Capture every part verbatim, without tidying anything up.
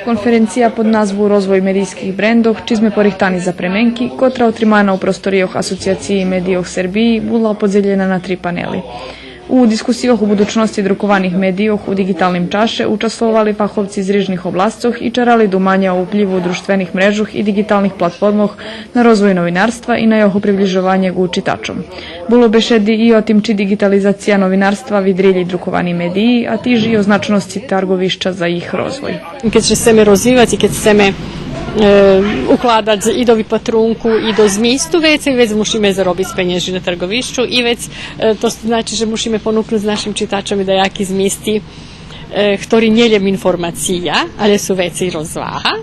Конференция под назву „Розвой медийских брендох, чи зме порихтани за пременки“, котра отримана у просторийох Асоцияциї медийох Сербиї, була подзелєна на три панели. У дискусийох о будучносци друкованих медийох у диґиталним чаше участвовали фаховци з рижних обласцох и черали думаня о уплїву дружтвених мрежох и диґиталних платформох на розвой новинарства и на його приблїжованє ґу читачом. Було бешеди и о тим чи диґитализация новинарства видрилї друковани медиї, а тиж и о значносци тарґовища за їх розвой. Кед ше сцеме розвивац и кед сцеме, е, укладац и до випатрунку и до змисту вецей, вец мушиме заробиц пенєжи на тарґовищу и вец, е, то значи же мушиме понукнуц нашим читачом и даяки змисти, е, хтори нє лєм информация, але су вецей розвага.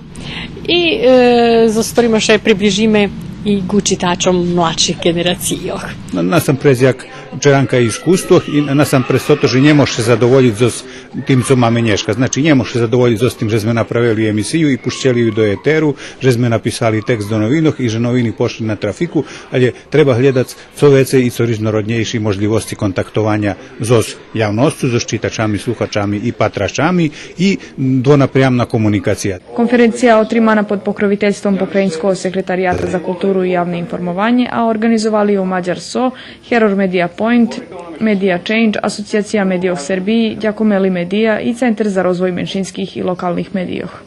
И, е, зоз хторима ше приблїжиме и ґу читачом младших ґенерацийох. На-, насампредз як черанка искуствох и насампредз тото же нє мож ше задоволїц зоз тим цо маме нєшка. Значи, нє мож ше задоволїц зоз тим же зме направели емисию и пущели ю до етеру, же зме написали текст до новинох и же новини пошли на трафику, але треба глєдац цо вецей и цо ризнороднєйши можлївосци контактованя зоз явносцу, зоз читачами, слухачами и патрачами и двонапрямна комуникация. Конференция отримана под покровительством Покраїнского секретарията за културу и явне информованє, а орґанизовали ю Мадяр Со, Heror Media Point, Media Change, Асоцияция медийох Сербиї, Дякомели медия и Центер за розвой меншинских и локалних медийох.